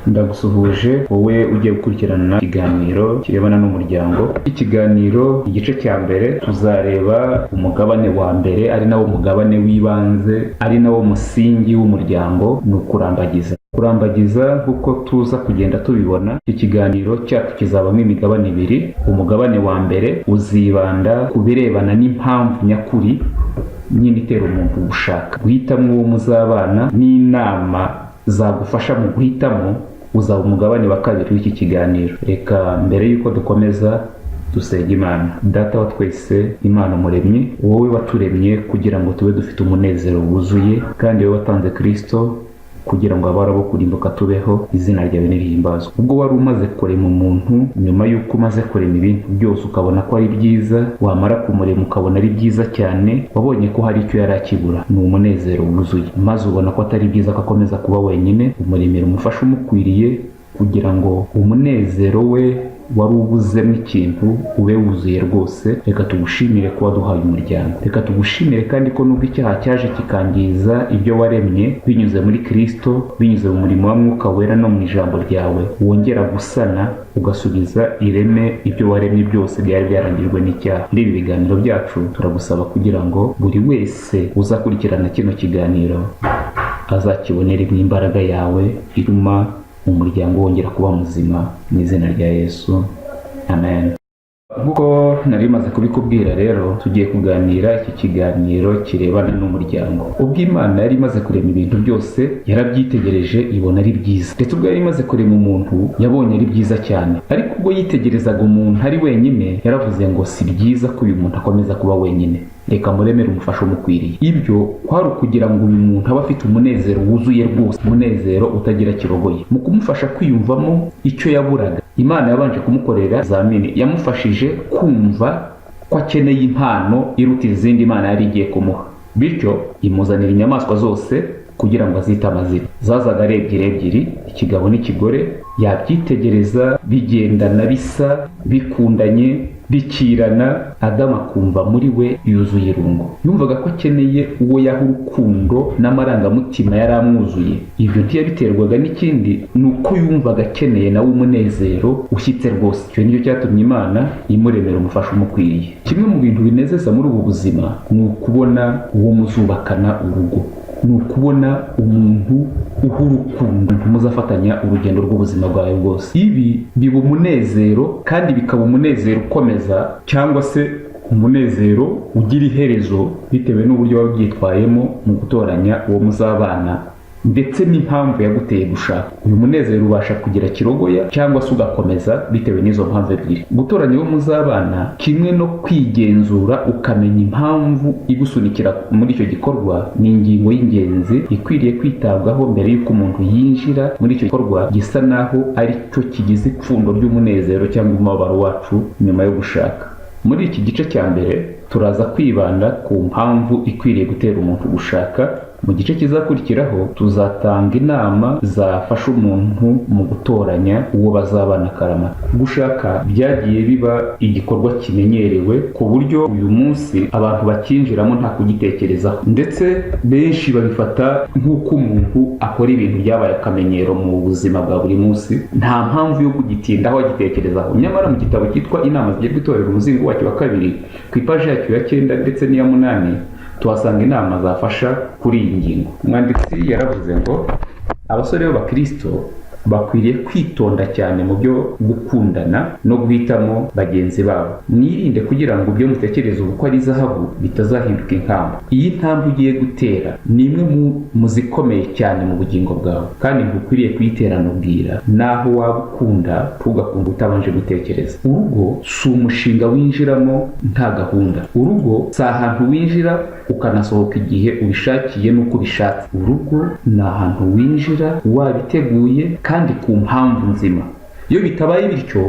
Ndagusuhuje wowe ugiye gukurikirana ikiganiro kirebana n'umuryango. Ikiganiro igice cya mbere tuzareba umugabane wa mbere, ari nawo mugabane w'ibanze, ari nawo musingi w'umuryango, ni ukurambagiza. Kurambagiza, nk'uko tuza kugenda tubibona, iki kiganiro cyacu kizabamo imigabane ibiri. Umugabane wa mbere uzibanda ku birebana n'impamvu nyakuri nyine itera umuntu gushaka, guhitamo uwo muzabana n'inama zagufasha mu guhitamo uzaba umugabane wa kabiri w'iki kiganiro. Reka mbere y'uko dukomeza dusenga Imana. Data wa twese, Imana Umuremyi, wowe waturemye kugira ngo tube dufite umunezero wuzuye, kandi wowe watanze Kirisito kugira ngo abari abo kurimbuka tubeho, izina ryawe nirihimbazwe. Ubwo wari umaze kurema umuntu, nyuma y'uko umaze kurema ibintu byose ukabona ko ari byiza, wamara kumurema ukabona ari byiza cyane, wabonye ko hari icyo yari akibura, ni umunezero wuzuye, maze ubona ko atari byiza ko akomeza kuba wenyine, umuremera umufasha umukwiriye kugira ngo umunezero we wari ubuzemo ikintu ube wuzuye rwose. Reka tugushimire ko waduhaye umuryango. Reka tugushimire kandi ko nubwo icyaha cyaje kikangiza ibyo waremye, binyuze muri Kirisito, binyuze mu murimo wa Mwuka Wera no mu ijambo ryawe, wongera gusana ugasubiza ireme ibyo waremye byose byari byarangijwe n'icyaha. Muri ibi biganiro byacu turagusaba kugira ngo buri wese uzakurikirana kino kiganiro azakiboneremo imbaraga yawe ituma umuryango wongera kuba muzima, mu izina rya Yesu, amen. Nk'uko nari maze kubikubwira rero, tugiye kuganira iki kiganiro kirebana n'umuryango. Ubwo Imana yari imaze kurema ibintu byose, yarabyitegereje ibona ari byiza. Ndetse ubwo yari imaze kurema umuntu, yabonye ari byiza cyane. Ariko ubwo yitegerezaga umuntu ari wenyine, yaravuze ngo: "Si byiza ko uyu muntu akomeza kuba wenyine, reka muremere umufasha umukwiriye." Ibyo kwari ukugira ngo uyu muntu abe afite umunezero wuzuye rwose, umunezero utagira kirogoye. Mu kumufasha kwiyumvamo icyo yaburaga, Imana yabanje kumukorera ibizamini. Yamufashije kumva ko akeneye impano iruta izindi Imana yari igiye kumuha. Bityo imuzanira inyamaswa zose kugira ngo azite amazina. Zazaga ari ebyiri ebyiri, ikigabo n'ikigore. Yabyitegereza bigendana, bisa, bikundanye, bikirana, Adamu akumva muri we yuzuye irungu. Yumvaga ko akeneye uwo yaha urukundo n'amarangamutima yari amwuzuye. Ibyo ntiyabiterwaga n'ikindi, ni uko yumvaga akeneye nawe umunezero ushyitse rwose. Icyo nicyo cyatumye Imana imuremera umufasha umukwiriye. Kimwe mu bintu binezeza muri ubu buzima ni ukubona uwo muzubakana urugo, ni ukubona umuntu uha urukundo muzafatanya urugendo rw'ubuzima bwawe bwose. Ibi biba umunezero, kandi bikaba umunezero ukomeza cyangwa se umunezero ugira iherezo, bitewe n'uburyo waba ubyitwayemo mu gutoranya uwo muzabana ndetse n'impamvu yaguteye gushaka. Uyu munezero ubasha kugira kirogoya cyangwa se ugakomeza, bitewe n'izo mpamvu ebyiri. Gutoranya uwo muzabana kimwe no kwigenzura ukamenya impamvu igusunikira muri icyo gikorwa ni ingingo y'ingenzi ikwiriye kwitabwaho mbere y'uko umuntu yinjira muri icyo gikorwa gisa naho ari cyo kigize ipfundo ry'umunezero cyangwa umubabaro wacu nyuma yo gushaka. Muri iki gice cya mbere turaza kwibanda ku mpamvu ikwiriye gutera umuntu gushaka. Mu gice kizakurikiraho tuzatanga inama zafasha umuntu mu gutoranya uwo bazabana akaramata. Gushaka byagiye biba igikorwa kimenyerewe, ku buryo uyu munsi abantu bakinjiramo nta kugitekerezaho, ndetse benshi babifata nk'uko umuntu akora ibintu byabaye akamenyero mu buzima bwa buri munsi, nta mpamvu yo kugitindaho agitekerezaho. Nyamara mu gitabo cyitwa Inama Zigirwa Itorero, umuzingo wacyo wa kabiri, ku ipaji yacyo ya 9 ndetse n'iya 8, tuhasanga inama zafasha kuri iyi ngingo. Umwanditsi yaravuze ngo abasore b'abakristo bakwiriye kwitonda cyane mu byo gukundana no guhitamo bagenzi babo. Mwirinde kugira ngo ibyo mutekereza ubu ko ari zahabu bitazahinduka inkamba. Iyi ntambwe ugiye gutera ni imwe mu zikomeye cyane mu bugingo bwawe, kandi ntukwiriye kuyiterana ubwira. Naho waba ukunda, ntugakunde utabanje gutekereza. Urugo si umushinga winjiramo nta gahunda. Urugo si ahantu winjira ukanasohoka igihe ubishakiye n'uko ubishatse. Urugo ni ahantu winjira wabiteguye kandi ku mpamvu nzima. Iyo bitabaye bityo,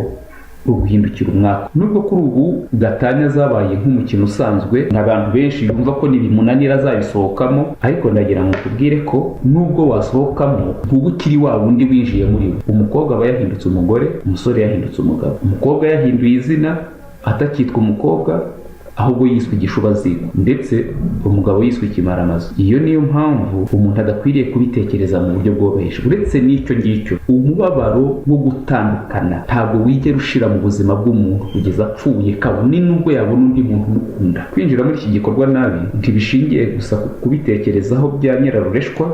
ruguhindukira umwaka. Nubwo kuri ubu gatanya zabaye nk'umukino usanzwe, abantu benshi yumva ko nibimunanira azabisohokamo, ariko ndagira ngo tubwire ko nubwo wasohokamo, ntuba ukiri wa wundi winjiye muri we. Umukobwa aba yahindutse umugore, umusore yahindutse umugabo. Umukobwa yahinduye izina, atakitwa umukobwa. Ahubwo yiswe igishubaziko, ndetse umugabo yiswe ikimaramazu. Iyo niyo mpamvu umuntu adakwiriye kubitekereza mu buryo bworoheje. Uretse n'icyo ngicyo, umubabaro wo gutandukana ntabwo wigera ushira mu buzima bw'umuntu kugeza apfuye, kabone n'ubwo yabona undi muntu umukunda. Kwinjira muri iki gikorwa nabi ntibishingiye gusa ku kubitekerezaho bya nyirarureshwa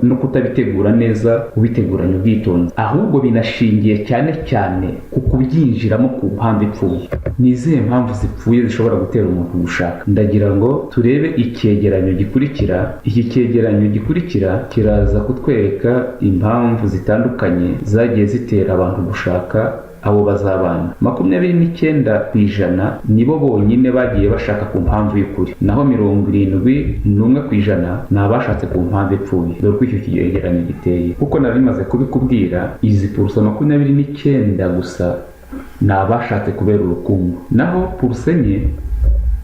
no kutabitegura neza, kubiteguranya ubwitonzi, ahubwo binashingiye cyane cyane ku kubyinjiramo ku mpamvu ipfuye. Ni izihe mpamvu zipfuye zishobora gutera umuntu gushaka? Ndagira ngo turebe icyegeranyo gikurikira. Iki cyegeranyo gikurikira kiraza kutwereka impamvu zitandukanye zagiye zitera abantu gushaka abo bazabana. 29% nibo bonyine bagiye bashaka ku mpamvu y'ukuri, naho 71% ni abashatse ku mpamvu ipfuye. Dore uko icyo cyegeranyo giteye. Kuko nari maze kubikubwira, izi pourcent 29 gusa ni abashatse kubera urukundo, naho pourcent 4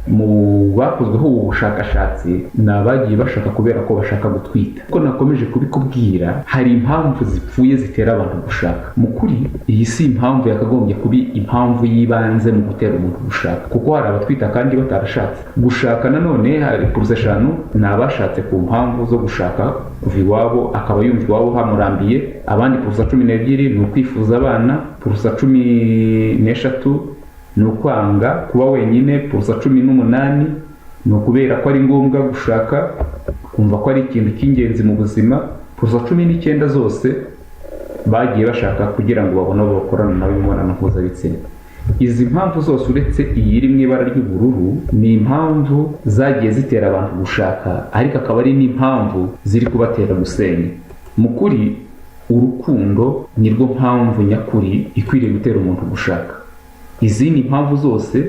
mu bakozweho ubu bushakashatsi ni abagiye bashaka kubera ko bashaka gutwita. Kuko nakomeje kubikubwira, hari impamvu zipfuye zitera abantu gushaka. Mu kuri, iyi si impamvu yakagombye kuba impamvu y'ibanze mu gutera umuntu gushaka, kuko hari abatwita kandi batarashatse gushaka. Nanone hari pourcent 5 ni abashatse ku mpamvu zo gushaka kuva iwabo, akaba yumva iwabo hamurambiye. Abandi pourcent 12 ni ukwifuza abana, pourcent 13 ni ukwanga kuba wenyine, pourcent 18 ni ukubera ko ari ngombwa gushaka, kumva ko ari ikintu cy'ingenzi mu buzima, pourcent 19 zose bagiye bashaka kugira ngo babone abo bakorana nabo imibonano mpuzabitsina. Izi mpamvu zose, uretse iyi iri mu ibara ry'ubururu, ni impamvu zagiye zitera abantu gushaka, ariko akaba ari n'impamvu ziri kubatera gusenya. Mu kuri, urukundo nirwo mpamvu nyakuri ikwiriye gutera umuntu gushaka. Izindi mpamvu zose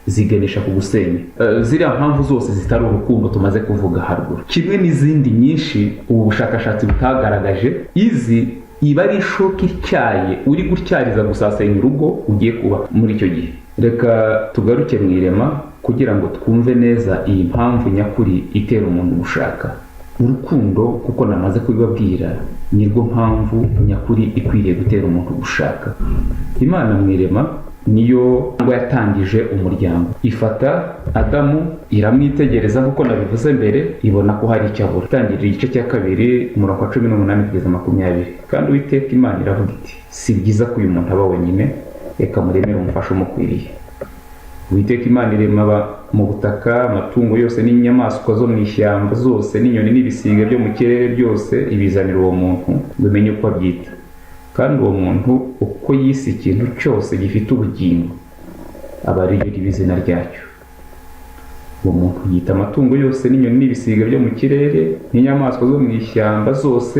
ziganisha ku gusenya. Ziriya mpamvu zose zitari urukundo tumaze kuvuga haruguru, kimwe n'izindi nyinshi ubu bushakashatsi butagaragaje, izi iba ari ishoka ityaye uri gutyariza gusasenya urugo ugiye kubaka muri icyo gihe. Reka tugaruke mu irema kugira ngo twumve neza iyi mpamvu nyakuri itera umuntu gushaka. Urukundo, kuko namaze kubibabwira, nirwo mpamvu nyakuri ikwiriye gutera umuntu gushaka. Imana mu irema niyo ngo yatangije umuryango, ifata Adamu iramwitegereza, nk'uko nabivuze mbere, ibona ko hari icyo abura. Itangirira igice cya 2, umurongo wa 18 kugeza 20: "Kandi Uwiteka Imana iravuga iti: 'Si byiza ko uyu muntu aba wenyine, reka muremere umufasha umukwiriye.' Uwiteka Imana irema mu butaka amatungo yose n'inyamaswa zo mu ishyamba zose n'inyoni n'ibisiga byo mu kirere byose, ibizanira uwo muntu ngo imenye uko abyita. Kandi uwo muntu uko yise ikintu cyose gifite ubugingo, aba ari ryo riba izina ryacyo. Uwo muntu yita amatungo yose n'inyoni n'ibisiga byo mu kirere n'inyamaswa zo mu ishyamba zose,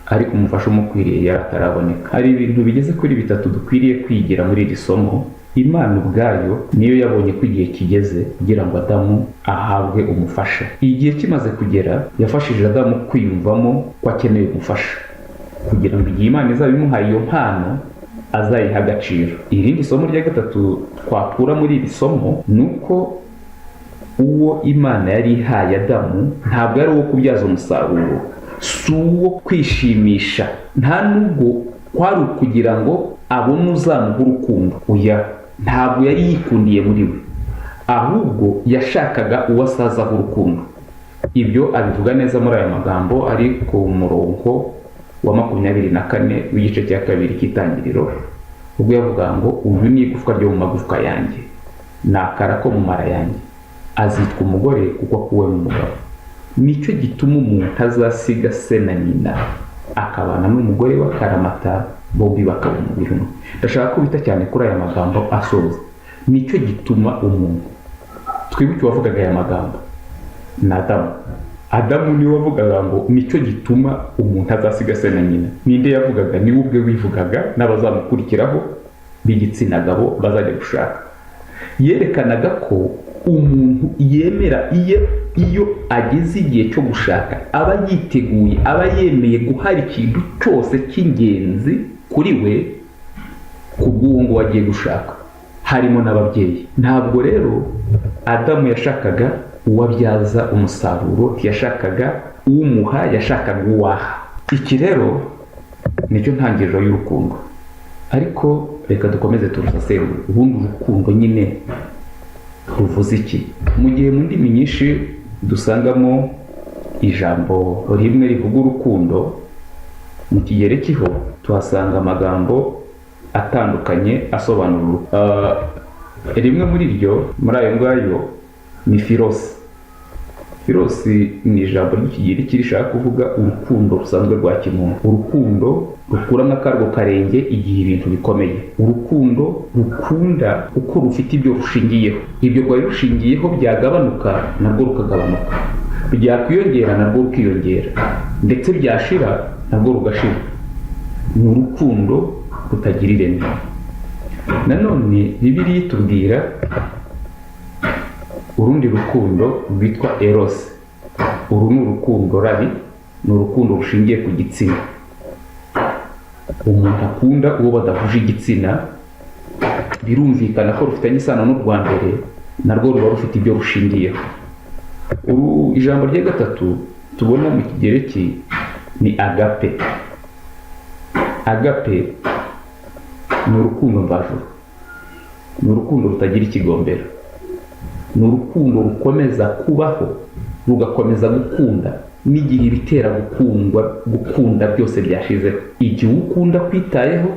ariko umufasha umukwiriye yari ataraboneka." Hari ibintu bigeze kuri bitatu dukwiriye kwigira muri iri somo. Imana ubwayo niyo yabonye ko igihe kigeze kugira ngo Adamu ahabwe umufasha. Igihe kimaze kugera, yafashije Adamu kwiyumvamo ko akeneye umufasha, kugira ngo igihe Imana izaba imuhaye iyo mpano azayiha agaciro. Irindi somo rya gatatu twakura muri iri somo ni uko uwo Imana yari ihaye Adamu ntabwo ari uwo kubyaza umusaruro, si uwo kwishimisha, nta nubwo kwari ukugira ngo abone uzamuha urukundo. Oya, ntabwo yari yikundiye muri we, ahubwo yashakaga uwo asazaho urukundo. Ibyo abivuga neza muri aya magambo ari ku murongo wa 24 w'igice cya 2 cy'Itangiriro, ubwo yavuga ngo: "Uyu ni igufwa ryo mu magufwa yanjye, ni akara ko mu mara yanjye, azitwa umugore kuko akuwe mu mugabo. Nicyo gituma umuntu azasiga se na nyina akabana n'umugore we akaramata, bombi bakaba umubiri umwe." Ndashaka ko bita cyane kuri aya magambo asoza: "Nicyo gituma umuntu." Twibuke uwavugaga aya magambo ni Adamu. Adamu niwe wavugaga ngo "nicyo gituma umuntu azasiga se na nyina". Ninde yavugaga? Niwe ubwe wivugaga n'abazamukurikiraho b'igitsina gabo bazajya gushaka. Yerekanaga ko umuntu yemera iyo ageze igihe cyo gushaka aba yiteguye, aba yemeye guhara ikintu cyose cy'ingenzi kuri we ku bw'uwo nguwo agiye gushaka, harimo n'ababyeyi. Ntabwo rero Adamu yashakaga uwabyaza umusaruro, ntiyashakaga umuha, yashakaga uwaha. Iki rero nicyo ntangiriro y'urukundo. Ariko reka dukomeze turusesengure. Ubundi urukundo nyine Ruvuze iki? Mu gihe mu ndimi nyinshi dusangamo ijambo rimwe rivuga urukundo, mu Kigereki ho tuhasanga amagambo atandukanye asobanura rimwe muri ryo, muri ayo ngayo, ni philos. Philos ni ijambo ry'Ikigiriki rishaka kuvuga urukundo rusanzwe rwa kimuntu, urukundo rukuramo akarwo karenge igihe ibintu bikomeye, urukundo rukunda uko rufite ibyo rushingiyeho. Ibyo rwari rushingiyeho byagabanuka, narwo rukagabanuka, byakwiyongera, narwo rukiyongera, ndetse byashira, narwo rugashira. Ni urukundo rutagira ireme. Nanone Bibiliya itubwira urundi rukundo rwitwa eros. Uru ni urukundo rabi, ni urukundo rushingiye ku gitsina. Umuntu akunda uwo badahuje igitsina. Birumvikana ko rufitanye isano n'urwa mbere, narwo ruba rufite ibyo rushingiyeho. Uru ijambo rya gatatu tubona mu Kigereki ni agape. Agape ni urukundo mvajuru, ni urukundo rutagira ikigombero, ni urukundo rukomeza kubaho, rugakomeza gukunda n'igihe ibitera gukundwa, gukunda byose byashizeho. Igihe ukunda kwitayeho,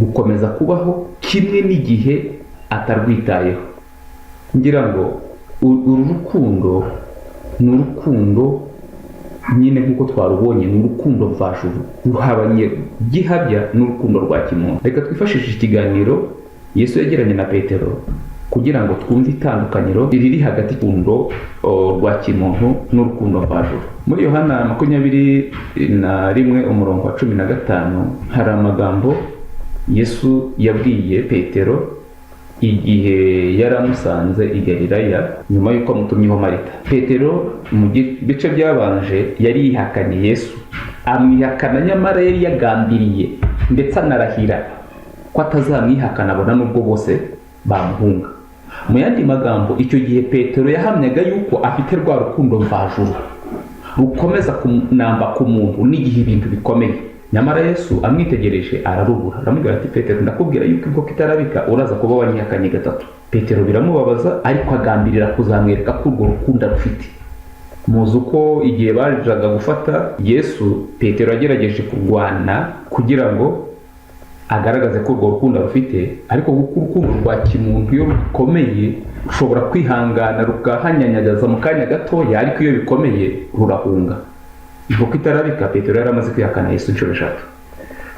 rukomeza kubaho kimwe n'igihe atarwitayeho. Ngira ngo uru rukundo ni urukundo nyine nk'uko twarubonye, ni urukundo mvajuru, ruhabanye gihabya n'urukundo rwa kimuntu. Reka twifashishe ikiganiro Yesu yagiranye na Petero kugira ngo twumve itandukaniro riri hagati y'urukundo rwa kimuntu n'urukundo mvajuru. Muri Yohana 21, umurongo wa 15, hari amagambo Yesu yabwiye Petero igihe yari amusanze i Galilaya nyuma y'uko amutumyeho Marita. Petero mu bice byabanje yari yihakanye Yesu, amwihakana nyamara yari yagambiriye ndetse anarahira ko atazamwihakana abona n'ubwo bose bamuhunga. Mu yandi magambo, icyo gihe Petero yahamyaga yuko afite rwa rukundo mvajuru rukomeza kunamba ku muntu n'igihe ibintu bikomeye. Nyamara Yesu amwitegereje ararubura, aramubwira ati: "Petero, ndakubwira yuko inkoko itarabika uraza kuba wanyihakanye gatatu." Petero biramubabaza, ariko agambirira kuzamwereka ko urwo rukundo arufite. Muzi uko igihe bajaga gufata Yesu, Petero yagerageje kurwana kugira ngo agaragaze ko urwo rukundo arufite, ariko kuko urukundo rwa kimuntu iyo rukomeye rushobora kwihangana rukahanyanyagaza mu kanya gatoya, ariko iyo bikomeye rurahunga. Inkoko itarabika, Petero yari amaze kwihakana Yesu inshuro eshatu.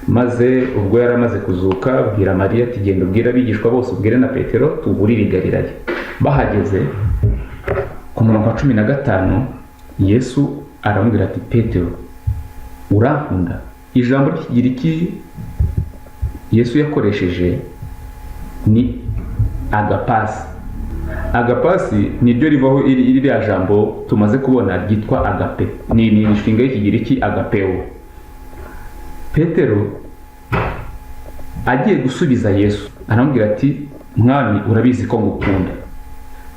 Maze ubwo yari amaze kuzuka, abwira Mariya ati: "Genda ubwire abigishwa bose, ubwire na Petero, tugurire i Galilaya." Bahageze ku murongo wa 15, Yesu aramubwira ati: "Petero, urankunda?" Ijambo ry'Ikigiriki Yesu yakoresheje ni agapasi. Agapasi niryo rivaho ririya jambo tumaze kubona ryitwa agape. Ni inshinga y'Ikigiriki agapeo. Petero agiye gusubiza Yesu, aramubwira ati: "Mwami, urabizi ko ngukunda."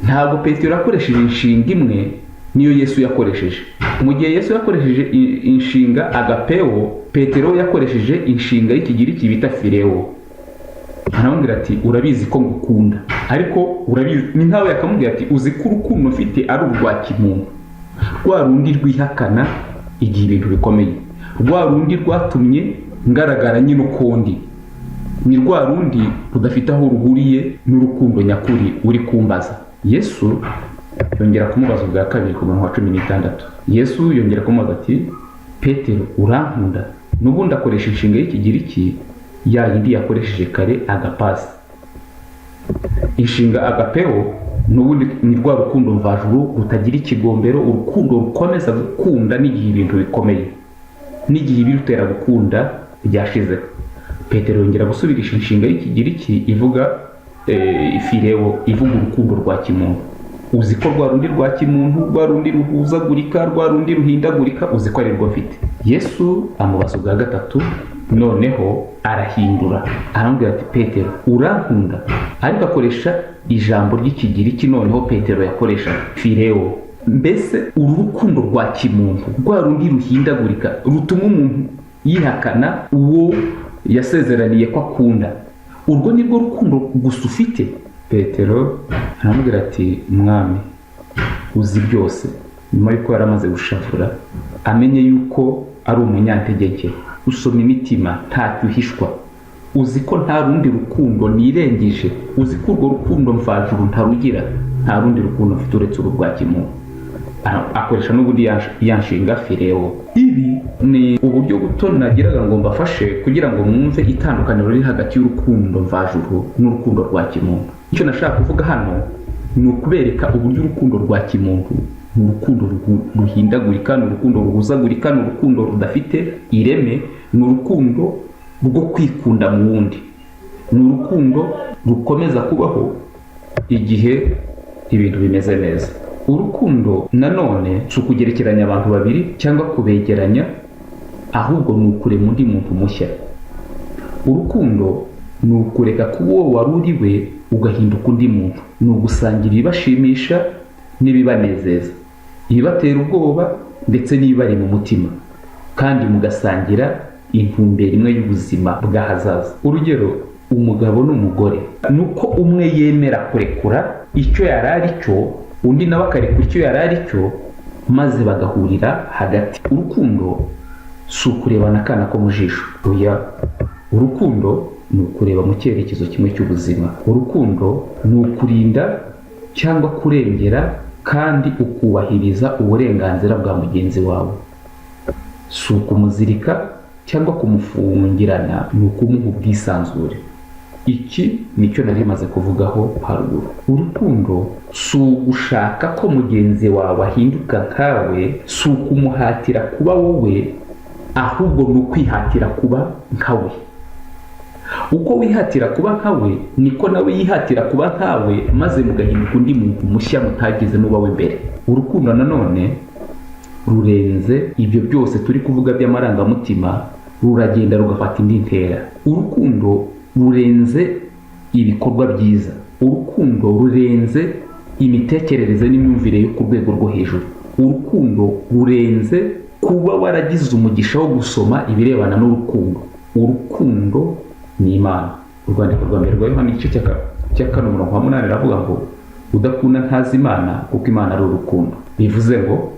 Ntabwo Petero yakoresheje inshinga imwe niyo Yesu yakoresheje. Mu gihe Yesu yakoresheje inshinga agapeo, Petero yakoresheje inshinga y'Ikigiriki bita phileo. Aramubwira ati: "Urabizi ko ngukunda." Ariko urabizi ni nkawe yakamubwira ati: "Uzi ko urukundo mfite ari urwa kimuntu, rwa rundi rwihakana igihe ibintu bikomeye, rwa rundi rwatumye ngaragara nyine ukundi, ni rwa rundi rudafite aho ruhuriye n'urukundo nyakuri uri kumbaza." Yesu yongera kumubaza ubwa kabiri ku murongo wa 16. Yesu yongera kumubaza ati: "Petero, urankunda?" N'ubundi akoresha inshinga y'Ikigiriki ya yindi yakoresheje kare, agapasi. Inshinga agapeo n'ubundi ni rwa rukundo mvajuru rutagira ikigombero, urukundo rukomeza gukunda n'igihe ibintu bikomeye, n'igihe ibirutera gukunda byashizeho. Petero yongera gusubirisha inshinga y'Ikigiriki ivuga phileo, ivuga urukundo rwa kimuntu. "Uzi ko rwa rundi rwa kimuntu, rwa rundi ruhuzagurika, rwa rundi ruhindagurika, uzi ko ari rwo mfite?" Yesu amubaza ubwa gatatu, noneho arahindura, aramubwira ati: "Petero, urankunda?" Ariko akoresha ijambo ry'Ikigiriki noneho Petero yakoresha, phileo. Mbese uru rukundo rwa kimuntu, rwa rundi ruhindagurika, rutuma umuntu yihakana uwo yasezeraniye ko akunda, urwo ni rwo rukundo gusa ufite? Petero aramubwira ati mwami uzi byose. Nyuma y'uko yari amaze gushavura, amenye yuko ari umunyantege, usoma imitima ntacyo uhishwa, uzi ko nta rundi rukundo nirengeje, uzi ko urwo rukundo mvajuru ntarugira, nta rundi rukundo mfite uretse uru rwa kimuntu. Akoresha n'ubundi ya nshinga phileo. Ibi ni uburyo buto nagiraga ngo mbafashe kugira ngo mwumve itandukaniro riri hagati y'urukundo mvajuru n'urukundo rwa kimuntu. Icyo nashaka kuvuga hano ni ukubereka uburyo urukundo rwa kimuntu ni urukundo ruhindagurika, ni urukundo ruhuzagurika, ni urukundo rudafite ireme, ni urukundo rwo kwikunda mu wundi, ni urukundo rukomeza kubaho igihe ibintu bimeze neza. Urukundo nanone si ukugerekeranya abantu babiri cyangwa kubegeranya, ahubwo ni ukurema undi muntu mushya. Urukundo ni ukureka kuba uwo wari uri we ugahinduka undi muntu, ni ugusangira ibibashimisha n'ibibanezeza, ibibatera ubwoba ndetse n'ibibari mu mutima, kandi mugasangira intumbero imwe y'ubuzima bw'ahazaza. Urugero, umugabo n'umugore ni uko umwe yemera kurekura icyo yari ari cyo, undi nawe akarekura icyo yari ari cyo, maze bagahurira hagati. Urukundo si ukurebana akana ko mu jisho, oya. Urukundo ni ukureba mu cyerekezo kimwe cy'ubuzima. Urukundo ni ukurinda cyangwa kurengera kandi ukubahiriza uburenganzira bwa mugenzi wawe. Si ukumuzirika cyangwa kumufungirana, ni ukumuha ubwisanzure. Iki nicyo nari maze kuvugaho haruguru. Urukundo si ugushaka ko mugenzi wawe ahinduka nkawe, si ukumuhatira kuba wowe, ahubwo ni ukwihatira kuba nkawe. Uko wihatira kuba nkawe niko nawe yihatira kuba nkawe, maze mugahinduka undi muntu mushya mutagize muba we mbere. Urukundo nanone rurenze ibyo byose turi kuvuga by'amarangamutima, ruragenda rugafata indi ntera. Urukundo rurenze ibikorwa byiza, urukundo rurenze imitekerereze n'imyumvire yo ku rwego rwo hejuru, urukundo rurenze kuba waragize umugisha wo gusoma ibirebana n'urukundo. Urukundo ni Imana. Urwandiko rwa mbere rwa Yohana, igice cya 4, umurongo wa 8, aravuga ngo udakunda ntazi Imana, kuko Imana ari urukundo. Bivuze ngo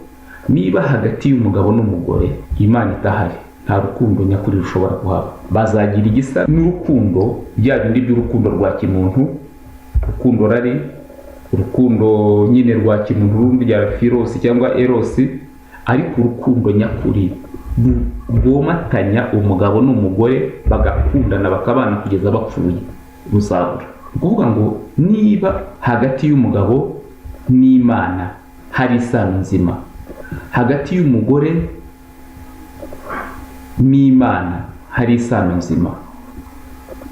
niba hagati y'umugabo n'umugore Imana idahari, nta rukundo nyakuri rushobora kuhaba. Bazagira igisa n'urukundo, bya bindi by'urukundo rwa kimuntu, urukundo rari urukundo nyine rwa kimuntu, rundi rya philos cyangwa eros, ariko urukundo nyakuri rwomatanya umugabo n'umugore bagakundana bakabana kugeza bapfuye ruzabura. Ni ukuvuga ngo niba hagati y'umugabo n'Imana hari isano nzima, hagati y'umugore n'Imana hari isano nzima,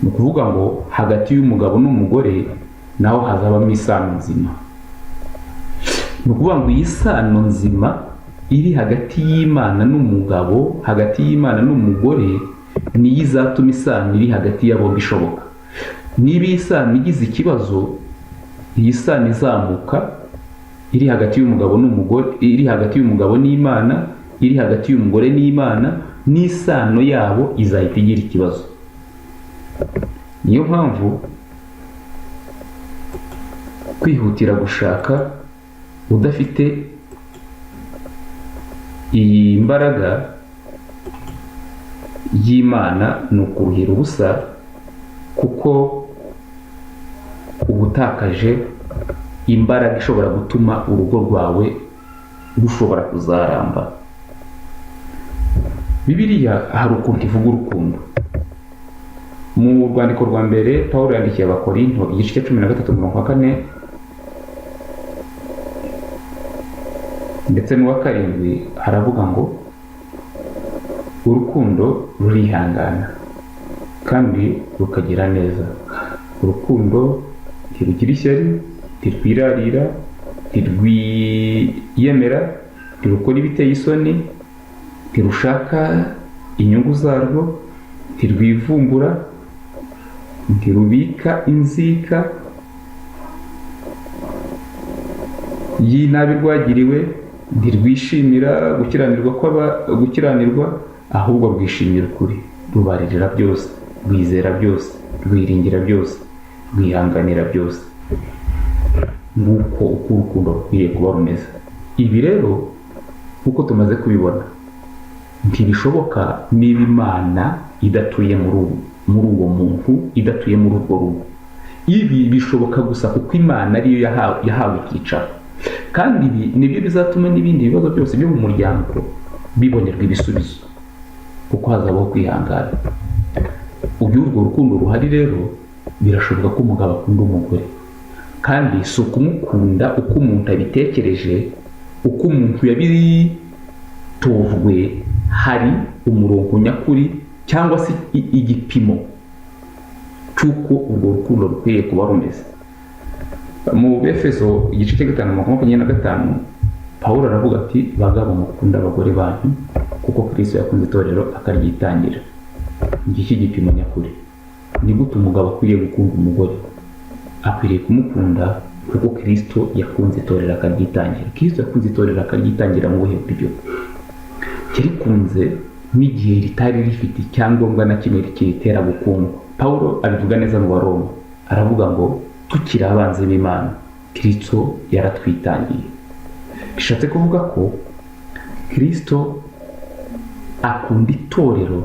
ni ukuvuga ngo hagati y'umugabo n'umugore naho hazabamo isano nzima. Ni ukuvuga ngo iyi sano nzima iri hagati y'Imana n'umugabo, hagati y'Imana n'umugore, niyo izatuma isano iri hagati ya bombi ishoboka. Niba iyi sano igize ikibazo, iyi sano izamuka iri hagati y'umugabo n'umugore, iri hagati y'umugabo n'Imana, iri hagati y'umugore n'Imana, n'isano yabo izahita igira ikibazo. Niyo mpamvu kwihutira gushaka udafite iyi mbaraga y'Imana ni ukuruhira ubusa, kuko uba utakaje imbaraga ishobora gutuma urugo rwawe rushobora kuzaramba. Bibiliya hari ukuntu ivuga urukundo. Mu rwandiko rwa mbere Paul yandikiye Abakorinto, igice cya 13, umurongo wa 4 ndetse n'uwa 7, haravuga ngo urukundo rurihangana kandi rukagira neza, urukundo ntirugira ishyari, ntirwirarira, ntirwiyemera, ntirukora ibiteye isoni, ntirushaka inyungu zarwo, ntirwivumbura, ntirubika inzika y'inabi rwagiriwe, ntirwishimira gukiranirwa, ahubwo rwishimira ukuri, rubaririra byose, rwizera byose, rwiringira byose, rwihanganira byose. Nguko uko urukundo rukwiriye kuba rumeze. Ibi rero, nk'uko tumaze kubibona, ntibishoboka niba Imana idatuye muri uwo muntu, idatuye muri urwo rugo. Ibi bishoboka gusa kuko Imana ariyo yahawe icyicaro, kandi ibi nibyo bizatuma n'ibindi bibazo byose byo mu muryango bibonerwa ibisubizo, kuko hazabaho kwihangana. Ubwo urwo rukundo ruhari rero, birashoboka ko umugabo akunda umugore, kandi si ukumukunda uko umuntu abitekereje, uko umuntu yabitojwe. Hari umurongo nyakuri cyangwa se igipimo cy'uko urwo rukundo rukwiriye kuba rumeze. Mu Befeso igice cya 5, 25, Pawulo aravuga ati: "Bagabo, mukunda abagore banyu kuko Kristo yakunze itorero akaryitangira." Ngiki igipimo nyakuri. Ni gute umugabo akwiriye gukunda umugore? Akwiriye kumukunda kuko Kristo yakunze itorero akaryitangira. Kristo yakunze itorero akaryitangira mu buhe buryo? Yarikunze n'igihe ritari rifite icyangombwa na kimwe kiritera gukundwa. Pawulo abivuga neza mu Baroma, aravuga ngo: "Tukiri abanzi b'Imana, Kristo yaratwitangiye." Bishatse kuvuga ko Kristo akunda itorero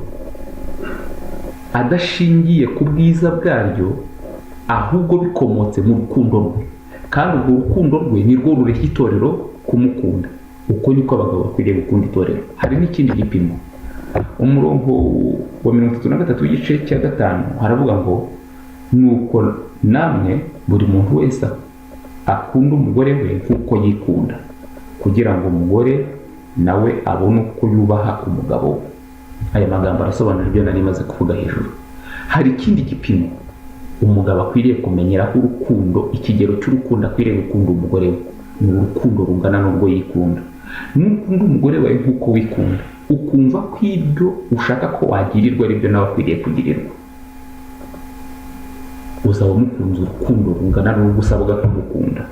adashingiye ku bwiza bwaryo, ahubwo bikomotse mu rukundo rwe, kandi urwo rukundo rwe ni rwo rureshya itorero kumukunda. Uko niko abagabo bakwiriye gukunda itorero. Hari n'ikindi gipimo. Umurongo wa 33 w'igice cya 5 haravuga ngo: "Nuko namwe, buri muntu wese akunda umugore we nk'uko yikunda, kugira ngo umugore nawe abone uko yubaha umugabo we." Aya magambo arasobanura ibyo nari maze kuvuga hejuru. Hari ikindi gipimo umugabo akwiriye kumenyeraho urukundo. Ikigero cy'urukundo akwiriye gukunda umugore we ni urukundo rungana n'urwo yikunda. Nukunda umugore wawe nk'uko wikunda, ukumva ko ibyo ushaka ko wagirirwa ari byo nawe akwiriye kugirirwa, uzaba umukunze urukundo rungana n'urwo usabwa kumukunda.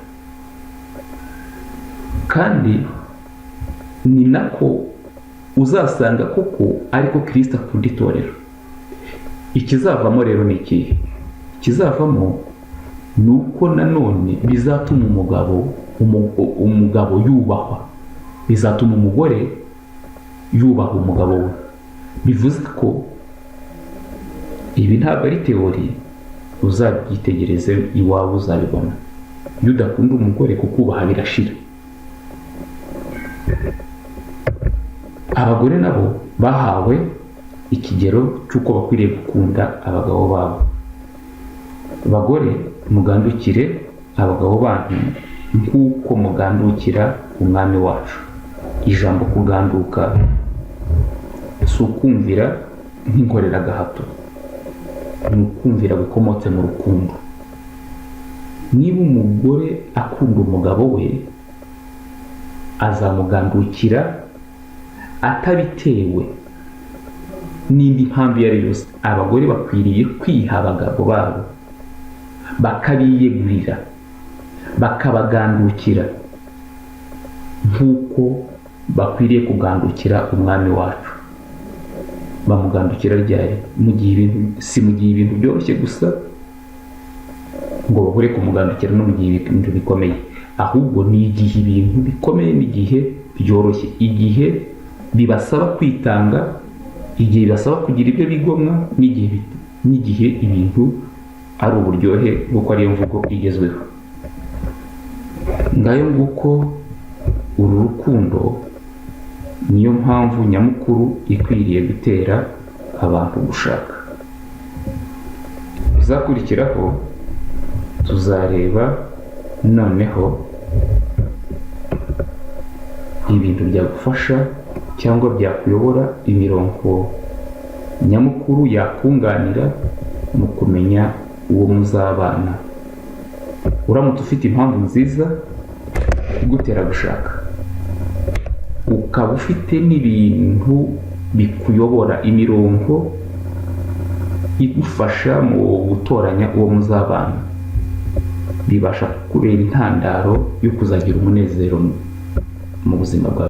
Kandi ni nako uzasanga koko ariko Kirisito akunda itorero. Ikizavamo rero ni ikihe? Ikizavamo ni uko nanone bizatuma umugabo yubahwa, bizatuma umugore yubaha umugabo we. Bivuze ko ibi ntabwo ari théorie, uzabyitegereze iwawe uzabibona. Iyo udakunda umugore, kukubaha birashira. Abagore nabo bahawe ikigero cy'uko bakwiriye gukunda abagabo babo. "Bagore, mugandukire abagabo banyu nk'uko mugandukira Umwami wacu." Ijambo kuganduka si ukumvira nk'inkoreragahato, ni ukumvira gukomotse mu rukundo. Niba umugore akunda umugabo we, azamugandukira atabitewe n'indi mpamvu iyo ari yose. Abagore bakwiriye kwiha abagabo babo, bakabiyegurira, bakabagandukira nk'uko bakwiriye kugandukira Umwami wacu. Bamugandukira ryari? Mu gihe ibintu, si mu gihe ibintu byoroshye gusa ngo bahore kumugandukira, no mu gihe ibintu bikomeye, ahubwo ni igihe ibintu bikomeye n'igihe byoroshye, igihe bibasaba kwitanga, igihe bibasaba kugira ibyo bigomwa, n'igihe ibintu ari uburyohe, nk'uko ariyo mvugo igezweho. Ngayo nguko, uru rukundo niyo mpamvu nyamukuru ikwiriye gutera abantu gushaka. Bizakurikiraho tuzareba noneho ibintu byagufasha cyangwa byakuyobora, imirongo nyamukuru yakunganira mu kumenya uwo muzabana. Uramutse ufite impamvu nziza igutera gushaka, ukaba ufite n'ibintu bikuyobora, imirongo igufasha mu gutoranya uwo muzabana, bibasha kukubera intandaro yo kuzagira umunezero mu buzima bwawe.